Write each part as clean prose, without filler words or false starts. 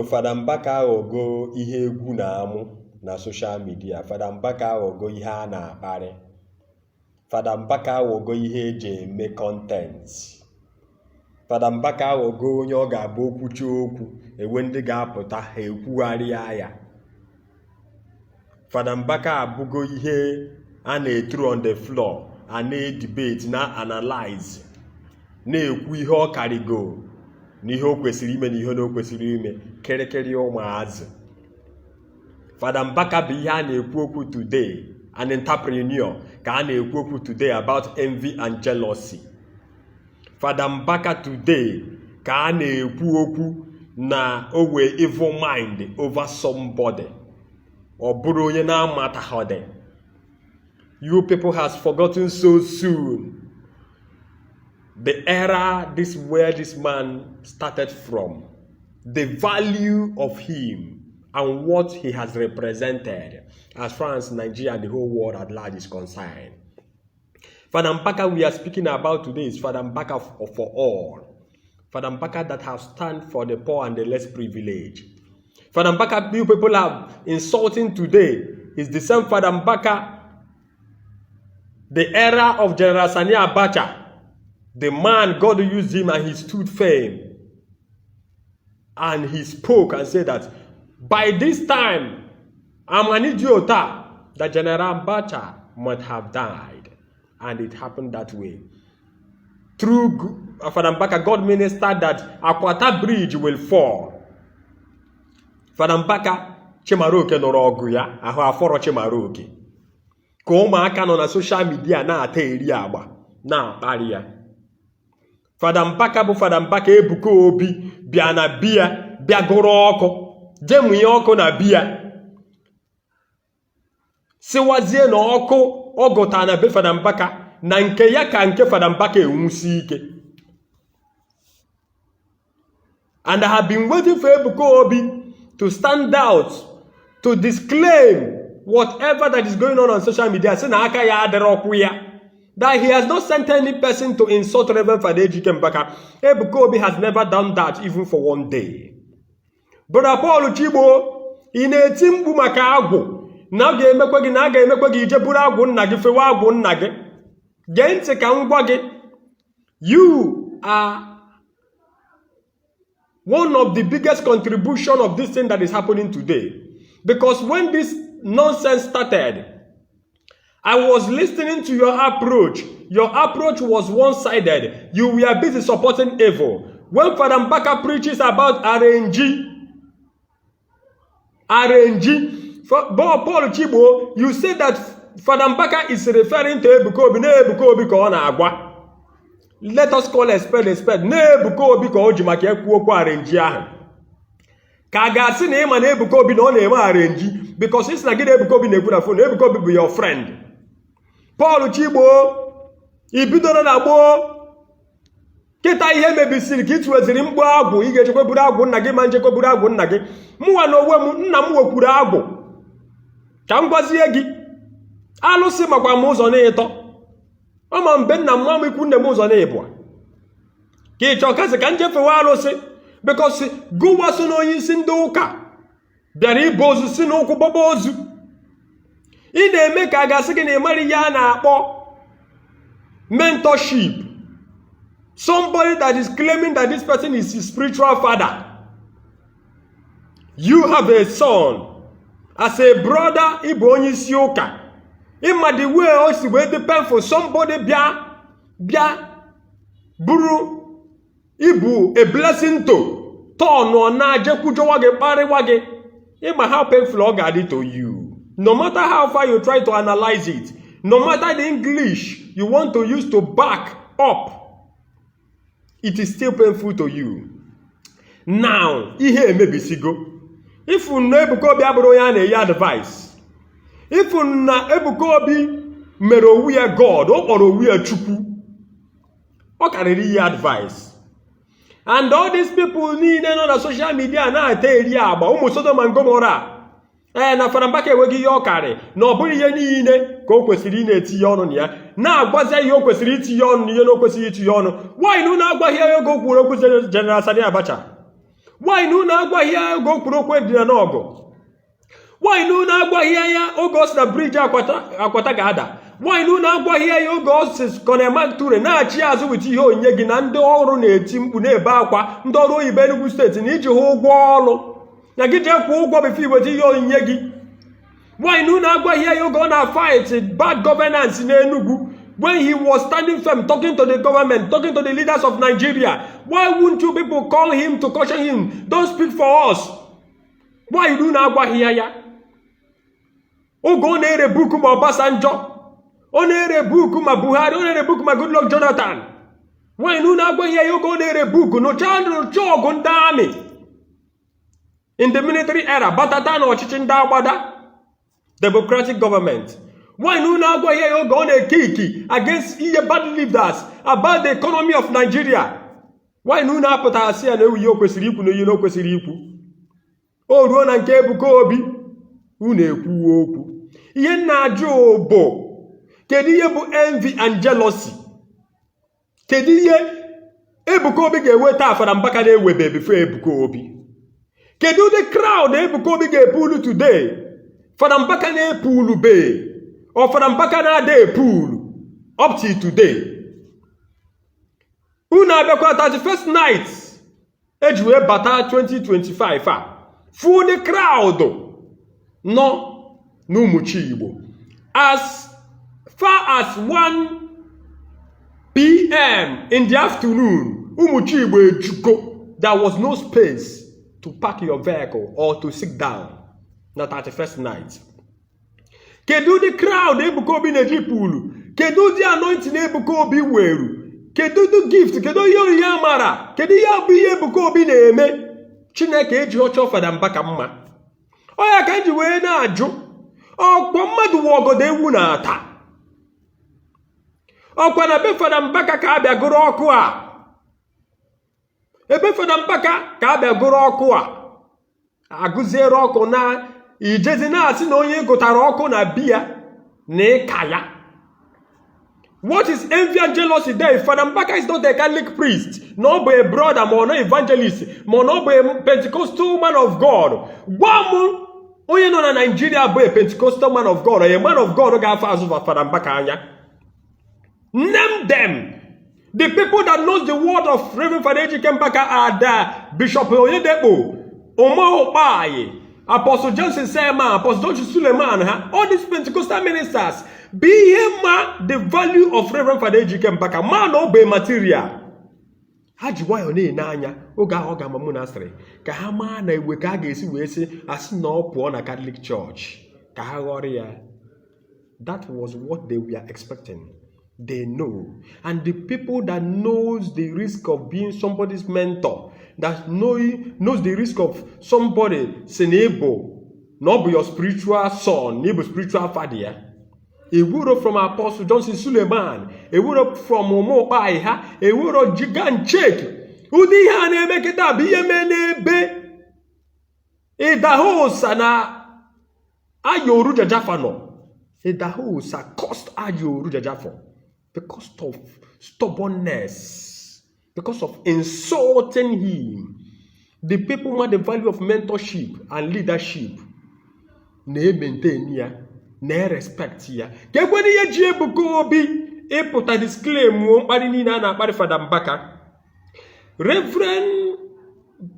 Fada Mbaka aghọgo ihe egwu na-amụ na social media. Fada Mbaka aghọgo ihe a na-akparị. Fada Mbaka aghọgo ihe eji eme content. Fada Mbaka aghọgo onye ọ ga-abụ o kwuchaa okwu, enwe ndị ga-apụta ha ekwugharịa ya. Fada Mbaka abụgo ihe a na-ethrow on the floor, a na-edebate, na analyze, na-ekwu ihe ọ karịgo na ihe o kwesịrị ime na ihe na o kwesịrị ime kịrịkịrị ụmụazị. Fada Mbaka bụ ihe a na-ekwu okwu today, an entrepreneur ka a na-ekwu okwu today about envy and jealousy. Fada Mbaka today ka a na-ekwu okwu na o wee evil mind over somebody, ọ bụrụ onye na-amataghọdị. You people has forgotten so soon the era this where this man started from, the value of him and what he has represented as far as Nigeria and the whole world at large is concerned. Father Mbaka we are speaking about today is Father Mbaka for all. Father Mbaka that have stand for the poor and the less privileged. Father Mbaka you people are insulting today is the same Father Mbaka, the era of General Sani Abacha, the man God used him and he stood firm. And he spoke and said that by this time, Amani Ota, that General Abacha must have died. And it happened that way. Through Father Mbaka, God ministered that Akwata Bridge will fall. Father Mbaka, Chimaroke nọrọ ọgụ ya ahụ afọrọ Chimaroke ka ụmụaka nọ na social media na-ata eri agba na-akparị ya. Fada Mbaka bụ Fada Mbaka Ebuka Obi bịa na biya bịa gụrụ ọkụ, jee mụnye ọkụ na biya, siwazie na ọkụ ọ gụta na be Fada Mbaka na nke ya ka nke Fada Mbaka enwusi ike. And I have been waiting for Ebuka Obi to stand out to disclaim whatever that is going on on social media, sị na aka ya adịrọkwu ya, that he has not sent any person to insult Reverend Father Ejike Mbaka. Ebuka Obi has never done that, even for one day. Brother Paul Chigbo, ị na-eti mkpu maka agwụ na ọ ga-emekwe gị na a ga-emekwe gị ije buru agwụ nna gị, fewe agwụ nna gị. Gee ntị ka m gwa gị, you are one of the biggest contribution of this thing that is happening today, because when this nonsense started, I was listening to your approach. Your approach was one-sided. You were busy supporting evil. When Father Mbaka preaches about RNG, RNG, for Paul Chigbo, you say that Father Mbaka is referring to Ebuka Obi, na Ebuka Obi ka ọ na-agwa. Let us call a spade a spade. Na Ebuka Obi ka o ji maka ekwu okwu RNG ahụ. Ka a ga-asị na ịma na Ebuka Obi na ọ na-eme RNG, because isi na gị na Ebuka Obi na-ekwu na phone, Ebuka Obi bụ your friend. Paul Chigbo, i bidoro na gboo kịta ihe mebisiri ka ị tiweziri mkpu agwụ ị ga-echekwa buru agwụ nna gị ma nchekwa buru agwụ nna gị. Mụnwa na onwe m, nna m wekwuru agwụ. Ka m gwazie gị, alụsị makwa m ụzọ n'ịtọ ọma mgbe nna m ma m ikwu nne m ụzọ n'ịbụa ka ị chọọ kasị ka m jefewe alụsị, because gụwa so na onye isi ndị ụka bịara ibu ozu si n'ụkwụ gbọba ozu. Ị na-eme ka a ga-asị gị na ị mara ihe a na-akpọ mentorship, somebody that is claiming that this person is his spiritual father. You have a son as a brother, ịbụ onye isi ụka. Ịma the way o si wee dị painful, somebody bịa bịa bụrụ ịbụ a blessing to tọnụọ na-ajekwujọwa gị, kparịwa gị. Ịma how painful ọ ga-adị to you? No matter how far you try to analyze it, no matter the English you want to use to back up, it is still painful to you. Now ihe emebisigo. Ifu na Ebuka Obi abụrụ onye a na-enye advice, ifu na Ebuka Obi mere owu ya God, ọ kpọrọ owu ya Chukwu, ọ karịrị ihe advice. And all these people niile nọ na social media na-ata eri agba, ụmụ Sodom and Gomorrah, ee, na Fada Mbaka enweghị ihe ọ karị, na ọ bụrụ ihe niile ka o kwesịrị ị na-etinye ọnụ na ya, na-agwazi ihe o kwesịrị itinye ọnụ na ihe na o kwesịghị itinye ọnụ. Nwaanyị na unu agwaghị ya ego kwuru okwu General Sani Abacha. Why na unu agwaghị ya oge o kwuru okwu Edina Nawgu? Why na unu agwaghị ya oge ọ sị na bridge Akwata ga-ada? Why na unu agwaghị ya oge ọ sị Colonel Mark Ture na-achị azụ with ihe onyinye gị, na ndị ọrụ na-eti mkpu na-ebe akwa, ndị ọrụ oyibo Enugu Steeti, na iji hụ ụgwọ ọrụ na gị jee kwụọ ụgwọ before iweta ihe onyinye gị? Why na unu agwaghị ya oge ọ na-fight bad governance n'Enugu, when he was standing firm, talking to the government, talking to the leaders of Nigeria? Why wouldn't you people call him to caution him, "Don't speak for us"? Why unu agwaghị ya ya oge ọ na-ere buku ma Obasanjo, ọ na-ere buku ma Buhari, ọ na-ere buku ma Goodluck Jonathan? Why na unu agwaghị ya oge ọ na-ere buku nụcha nụcha ọgụ ndị amị in the military era, batata na ọchịchị ndị agbada democratic government? Why na unu agwaghị ya oge ọ na-eke iki against ihe bad leaders about the economy of Nigeria? Why na unu apụtaghị sị ya na ewu ihe o kwesịrị ikwu na ihe na o kwesịrị ikwu? O ruo na nke Ebuka Obi, unu ekwuwe okwu. Ihe m na-ajụ bụ, kedu ihe bụ envy and jealousy? Kedu ihe Ebuka Obi ga-eweta Fada Mbaka na-ewebe before Ebuka Obi? Kedu ụdị crowd Ebuka Obi ga-epulu today Fada Mbaka na-epulu be, ọ Fada Mbaka na-ada epulu up till today? Unu abịakwa 31st night eji wee bata 2025 a, full the crowd nọ n'Ụmụchi Igbo as far as 1 p.m. in the afternoon. Ụmụchi Igbo ejugo. There was no space to park your vehicle or to sit down na 31st night. Kedu ụdị crowd Ebuka Obi na-eji pulu? Kedu ụdị anointing Ebuka Obi weru? Kedu ụdị gift? Kedu ihe onyinye amara? Kedu ihe bụ ihe Ebuka Obi na-eme Chineke eji ọchọ Fada Mbaka mma? Ọ ya ka m ji wee na-ajụ, ọkpọ mmadụ wụ ọgọdọ ewu na-ata. Ọkwa na be Fada Mbaka ka abịa gụrụ ọkụ a, ebe Fada Mbaka ka abịa gụrụ ọkụ a, agụziere ọkụ na ijezi na-asị na onye gụtara ọkụ na biya na ịka ya. What is envy and jealousy there? Fada Mbaka is not a Catholic priest, na ọ bụ a brother, ma ọ na evangelist, ma ọ na ọ bụ a Pentecostal man of God. Gwa m onye nọ na Nigeria bụ a Pentecostal man of God or a man of God ga-afọ azụ Fada Mbaka anya. Name them. The people that knows the word of Reverend Father Ejike Mbaka are the Bishop Oyedepo, Uma Ukpai, Apostle Johnson Sema, Apostle Johnson Suleman, ha, all these Pentecostal ministers. Be ihe ma the value of Reverend Father Ejike Mbaka, ma na ọ bụ material. Ha ji nwayọọ na-ene anya oge ahụ ọ ga-ama mụ na asịrị ka ha maa na ewe ka a ga-esi wee sị asị na ọ pụọ na Catholic Church ka ha ghọrọ ya. That was what they were expecting. They know, and the people that knows the risk of being somebody's mentor, that knows the risk of somebody si na ịbụ na ọ bụ your spiritual son, na ịbụ spiritual father ya. Ewuro from Apostle Johnson Suleman, ewuro from Ụmụkpai ha, ewuro jigan check. Ụdị ihe a na-eme kịta bụ ihe mee n'ebe Idahosa na Ayo Oritsejafor nọ. Idahosa cost Ayo Oritsejafor because of stubbornness, because of insulting him. The people ma the value of mentorship and leadership na-emaintain ya, na-respect ya. Ka ekwena ihe ji Ebuka Obi ịpụta disclaim mkparị niile a na-akparị Fada Mbaka. Reverend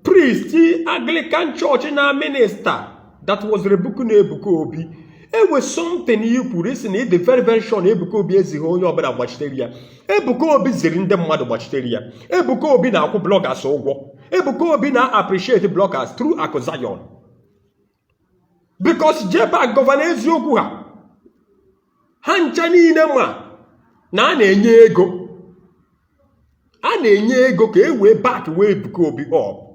priest Anglican Church na minister that was rebuking Ebuka Obi, enwe something i kwuru, isi na ị dị very very sure na Ebuka Obi ezighị onye ọbụla gbachitere ya. Ebuka Obi ziri ndị mmadụ gbachitere ya. Ebuka Obi na-akwụ bloggers ụgwọ. Ebuka Obi na-appreciate bloggers through Akụ Zion, because Jpac, governor eziokwu, ha ncha niile ma na a na-enye ego, a na-enye ego ka e wee back wee Ebuka Obi up.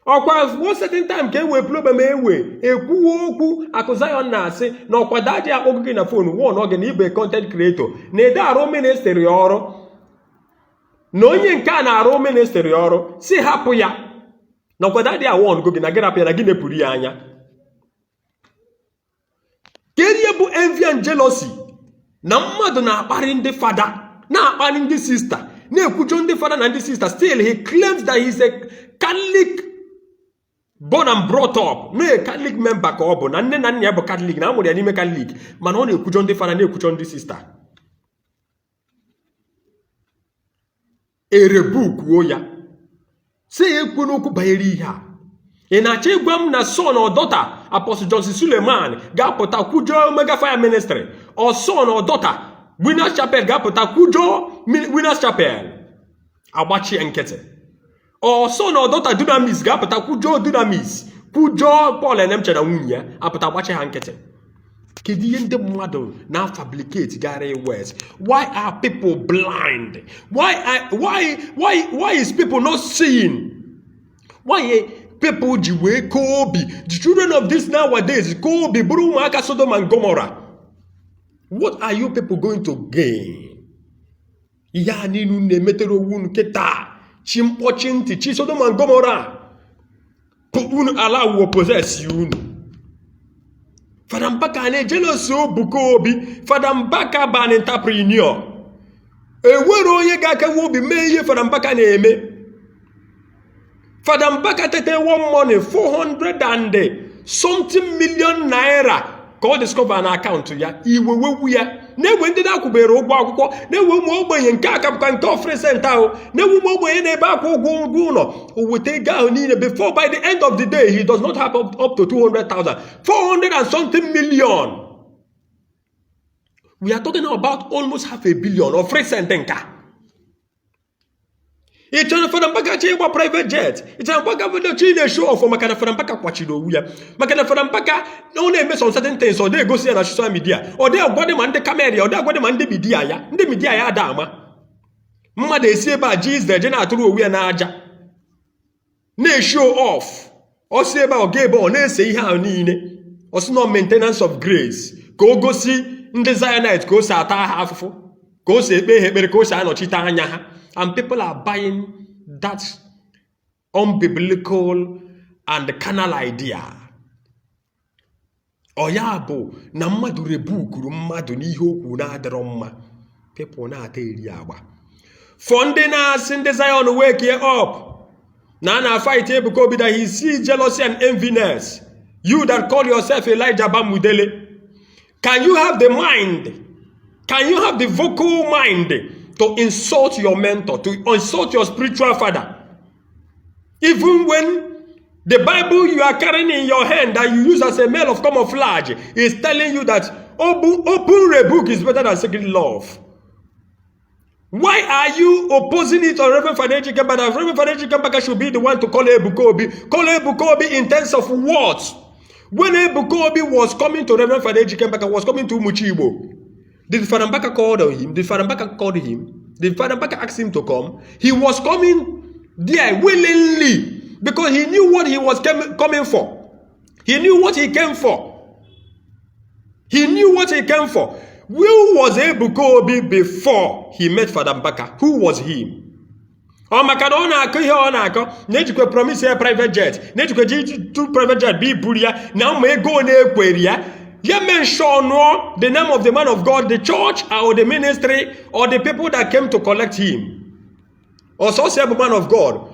Ọkwa one certain time ka e wee problem, ewe ekwuwe okwu, Akụ Zion na-asị na ọkwa daji akpọgo gị na phone won oge na ibe content creator na ede arụ ministry ọrụ, na onye nke a na-arụ ministry ọrụ si hapụ ya, na ọkwa daddy awon go gị na gị rapụ ya, na gị nepụrụ ya anya. Kedu ihe bụ envy and jealousy na mmadụ na-akparị ndị fada, na-akparị ndị sista, na-ekwujọ ndị fada na ndị sista? Still he claims that he is a Catholic Born and brought up na Catholic member ka ọ bụ, na nne na nna ya bụ Catholic, na amụrụ ya n'ime Catholic, mana ọ na-ekwujọ ndị fada, na-ekwujọ ndị sista. Erebukuo ya, sị ya ekwuna okwu banyere ihe a. Ị na-achọ ịgwa m na son or daughter Apostle Johnson Suleman ga-apụta kwujọọ Omega Fire Ministry, or son or daughter Winners Chapel ga-apụta kwujọọ Winners Chapel, agbachie nkịtị, or son or daughter Dunamis ga-apụta kwujọọ Dunamis, kwujọọ Paul Enemche na nwunye ya, apụta gbachi ha nkịtị? Kedu ihe ndị mmadụ na-fabricate gara words? Why are people blind? Why is people not seeing? Why people ji wee koo obi? The children of this nowadays koo obi bụrụ ụmụaka Sodom and Gomorrah. What are you people going to gain? Ihe a niile unu na-emetere onwe unu kịta, chi mkpọchi ntị, chi Sodom and Gomorrah unu ala wuo possess unu. Fada Mbaka na-ejelosi Ebuka Obi. Fada Mbaka bụ an entrepreneur. Enwere onye ga-akewa obi mee ihe Fada Mbaka na-eme? Fada Mbaka tete one morning, 400 and something million naira ka ọ discover na akaụntụ ya. Iwe wewu ya, na-ewe ndị na-akwụbere ụgwọ akwụkwọ, na-ewe ụmụ ogbenye nke aka bụkwa nke ofrecent ahụ, na-ewe ụmụ ogbenye na-ebe akwa ụgwọ ụgwọ ụlọ. O weta ego ahụ niile before, by the end of the day, he does not have up to 200,000. 400 and something million, we are talking about almost half a billion of recent. Nka ị chere Fada Mbaka chọ ịgba private jet? Ị chere Mbaka chi na-eshow off? Maka na Fada Mbaka kwachiri owu ya, maka na Fada Mbaka ọ na-eme some certain things, ọ dị-egosi ya na social media, ọ dị agwadị ma ndị kamera ya, ọ dị agwadị ma ndị media ya. Ndị media ya ada ama mmadụ esi ebe a ji Israel je na-atụrụ owu ya n'aja, na-eshow off. Ọ si ebe a, ọ ga ebe ọ na-ese ihe ahụ niile, ọ sị nọ maintenance of grace, ka o gosi ndị Zionite ka o si ata ha afụfụ, ka o si ekpe ha ekpere, ka o si anọchite anya ha. And people are buying that unbiblical and carnal idea. Ọ ya bụ na mmadụ rebukuru mmadụ n'ihe okwu na-adịrọ mma, people na-ata eri agba. For ndị na-asị ndị Zion wake up na a na-fight Ebuka Obi, that he see jealousy and enviness, you that call yourself Elijah Bamudele, can you have the mind, can you have the vocal mind to insult your mentor, to insult your spiritual father, even when the Bible you are carrying in your hand that you use as a mail of camouflage is telling you that open rebuke is better than secret love? Why are you opposing it on Reverend Father Ejike Mbaka? Reverend Father Ejike Mbaka should be the one to call Ebuka Obi. Call Ebuka Obi in terms of what? When Ebuka Obi was coming to Reverend Father Ejike Mbaka, was coming to Umuchi Igbo, did Father Mbaka call on him? Did Father Mbaka call him? Did Father Mbaka ask him to come? He was coming there willingly because he knew what he was coming for. He knew what he came for. He knew what he came for. Who was Ebuka Obi before he met Father Mbaka? Who was he? Ọ maka na ọ na-akọ ihe ọ na-akọ, na-ejikwa promise ya private jet, na-ejikwa ji two private jet bụ iburu ya na ụmụ ego na-ekweri ya, ya mention the name of the man of God, the church or the ministry or the people that came to collect him. Ọsọsọ bụ man of God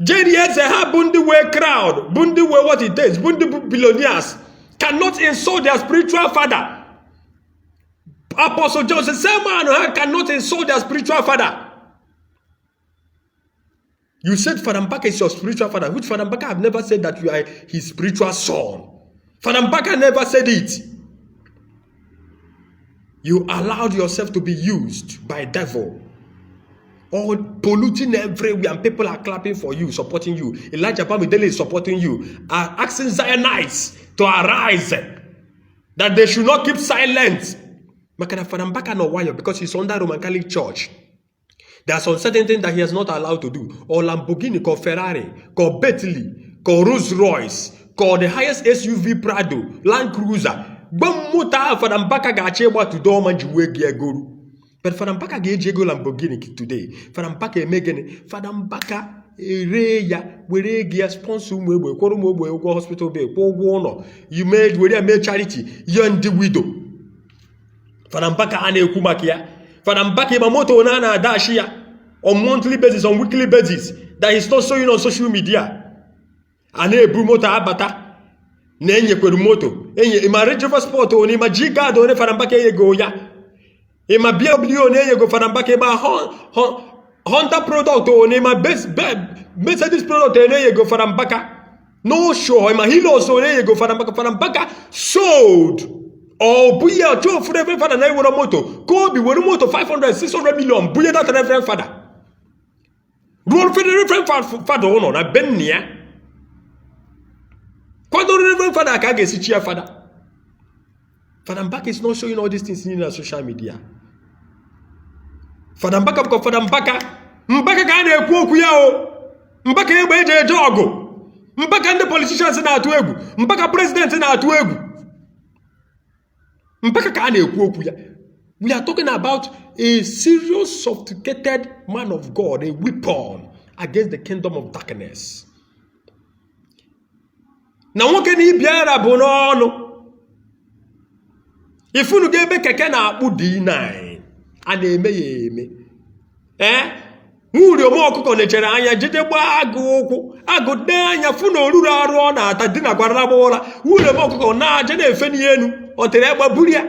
Jerry Eze ha bụ ndị wee crowd, bụ ndị wee what it takes, bụ ndị bụ billionaires, cannot insult their spiritual father. Apostle Joseph Selman ha cannot insult their spiritual father. You said Father Mbaka is your spiritual father, which Father Mbaka have never said that you are his spiritual son. Father Mbaka never said it. You allowed yourself to be used by devil, all polluting everywhere, and people are clapping for you, supporting you. Elijah Bamidele is supporting you, are asking Zionites to arise, that they should not keep silent. Maka na Father Mbaka nọ nwayọ because he's under Roman Catholic Church. There are some certain things that he is not allowed to do. Or Lamborghini, or Ferrari, or Bentley, or Rolls Royce, or the highest SUV Prado, Land Cruiser. Gba moto ahụ Father Mbaka ga-achọ ịgbatudo ọma ji wee gị egoru. But Father Mbaka ga-eji ego Lamborghini today. Father Mbaka eme gịnị? Father Mbaka ere ya, were ego ya sponsor ụmụ ogbenye, kwụrụ ụmụ ogbenye ụgwọ hospital bill, kwụọ ụgwọ ụlọ, you mee were ya mee charity, nye ndị widow. Father Mbaka a na-ekwu maka ya, Father Mbaka, ịma moto na a na-adashi ya on monthly basis, on weekly basis, that he's not showing on social media. A na-ebu moto abata na-enyekwere moto enye. Ịma Range Rover Sport one, ịma G-Guard one Fada Mbaka enyego ya, ịma BMW one enyego Fada Mbaka, ịma Honda product one, ịma Mercedes product one enyego Fada Mbaka. No sure. Ịma Hilux one enyego Fada Mbaka. Fada Mbaka sold ọ bụ ya chọọ ofu Reverend Fada na-ewere moto ka obi were moto 500 600 million bunye that Reverend Fada, ruo Reverend Fada ụlọ na be nna ya, kwadoro Reverend Fada ka a ga-esi chi ya fada. Fada Mbaka is not showing all these things na social media. Fada Mbaka bụkwa Fada Mbaka. Mbaka ka a na-ekwu okwu ya o. Mbaka egbe eji eje ọgụ, Mbaka ndị politicians na-atụ egwu, Mbaka president na-atụ egwu, Mbaka ka a na-ekwu okwu ya. We are talking about a serious, sophisticated man of God, a weapon against the kingdom of darkness. Na nwoke na ibi ara bụ n'ọnụ ifunugo ebe keke na-akpụ D9 a na-eme ya eme. Ee, nwuri ome ọkụkọ nechere anya jide gbaa agụ ụkwụ, agụ dee anya fụ na oruru arụ ọ na-ata dina gwara agba ụra. Nwuri ome ọkụkọ na-aje na-efe n'elu, ọ tere egbe buru ya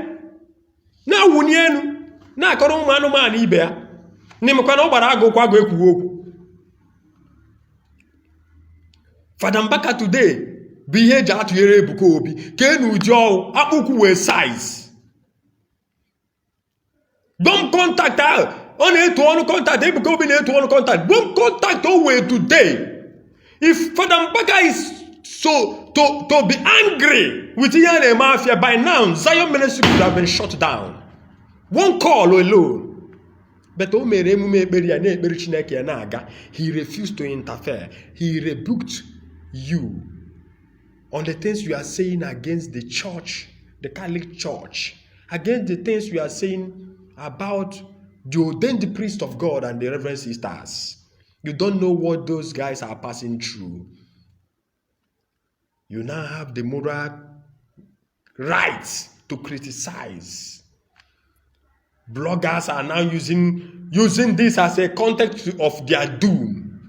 na-awụni elu, na-akọrọ ụmụ anụmanụ ibe ya n'imekwa na ọ gbara agụ ụkwụ, agụ ekwughị okwu. Fada Mbaka today bụ ihe eji atụnyere Ebuka Obi ka e n'ụdị ọwụ akpụkwụ wee size gbom contact ahụ ọ na-etu ọnụ contact. Ebuka Obi na-etu ọnụ contact gbom contact o wee today. If Fada Mbaka is so to be angry with ihe a na-eme afịa, by now Zion Ministry could have been shut down, one call alone. But o mere emume ekpere ya, na-ekpere Chineke ya na-aga. He refused to interfere. He rebuked you on the things you are saying against the church, the Catholic Church, against the things you are saying about the ordained priest of God and the reverend sisters. You don't know what those guys are passing through. You now have the moral right to criticize. Bloggers are now using this as a context of their doom.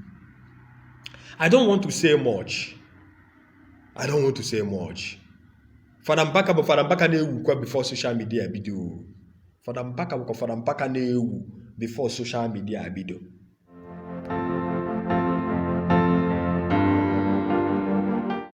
I don't want to say much. I don't want to say much. Fada Mbaka bụ Fada Mbaka na-ewukwa before social media bido. Fada Mbaka bụkwa Fada Mbaka na-ewu before social media bido.